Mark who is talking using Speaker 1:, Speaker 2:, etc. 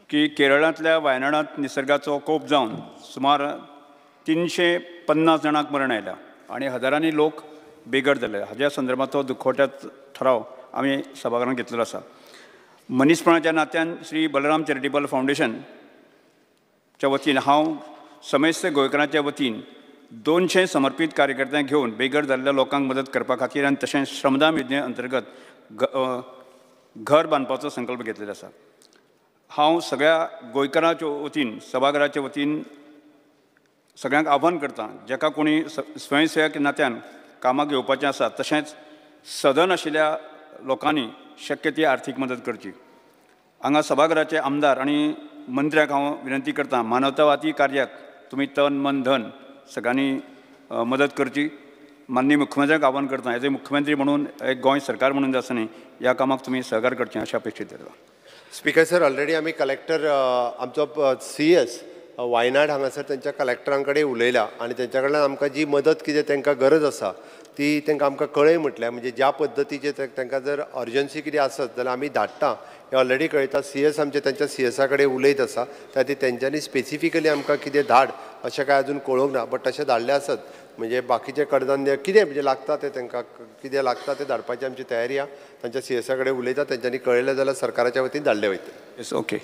Speaker 1: की केरळांतल्या वायनाडांत निसर्गाचो कोप जावन सुमार 350 जाणांक मरण आयल्या आनी हजारांनी लोक बेघर जाले. हाज्या संदर्भांत दुखवट्या ठराव आमी सभाघरांत घेतलेलो आसा. मनीसपणाच्या नात्यान श्री बलराम चॅरिटेबल फावंडेशनच्या वतीन हांव समेस्त गोंयकारांच्या वतीन 200 समर्पीत कार्यकर्त्यांक घेवन बेघर जाल्ल्या लोकांक मदत करपा खातीर आनी तशेंच श्रमदान योजने अंतर्गत घर बांदपाचो संकल्प घेतलेलो आसा. हांव सगळ्या गोंयकारांच्या वतीन, सभाघराच्या वतीन सगळ्यांक आव्हान करता, जाका कोणी स्वयंसेवक नात्यान कामाक येवपाचें आसा तशेंच सदन आशिल्ल्या लोकांनी शक्य ती आर्थीक मदत करची. हांगा सभाघराचे आमदार आनी मंत्र्यांक हांव विनंती करता, मानवतावादी कार्याक तुमी तन मन धन सगळ्यांनी मदत करची. माननीय मुख्यमंत्र्यांक आव्हान करता, एज ए मुख्यमंत्री म्हणून, एक गोंय सरकार म्हणून जे आसा न्ही, ह्या कामाक तुमी सहकार करचें अशें अपेक्षीत करता.
Speaker 2: स्पीकर सर, ऑलरेडी आमी कलेक्टर आमचो CS Wayanad हांगासर तेंच्या कलेक्टरां कडेन उलयला आनी तेंच्या कडल्यान आमकां जी मदत कितें तेंकां गरज आसा ती तेंकां आमकां कळय म्हटल्या. म्हणजे ज्या पद्दतीचे तेंकां जर अर्जन्सी कितें आसत जाल्यार आमी धाडटा हें ऑलरेडी कळयता. CS आमचे तेंच्या CSA कडेन उलयत आसा, त्या खातीर तेंच्यांनी स्पेसिफिकली आमकां कितें धाड अशें कांय अजून कळोवंक ना, बट तशें धाडलें आसत म्हणजे बाकीचें कडधान्य कितें म्हणजे लागता तें तेंकां कितें लागता तें धाडपाची आमची तयारी आसा. तांच्या CSA कडेन उलयता, तेंच्यांनी कळयलें जाल्यार सरकाराच्या वतीन धाडलें वयतलें.
Speaker 1: Yes, okay.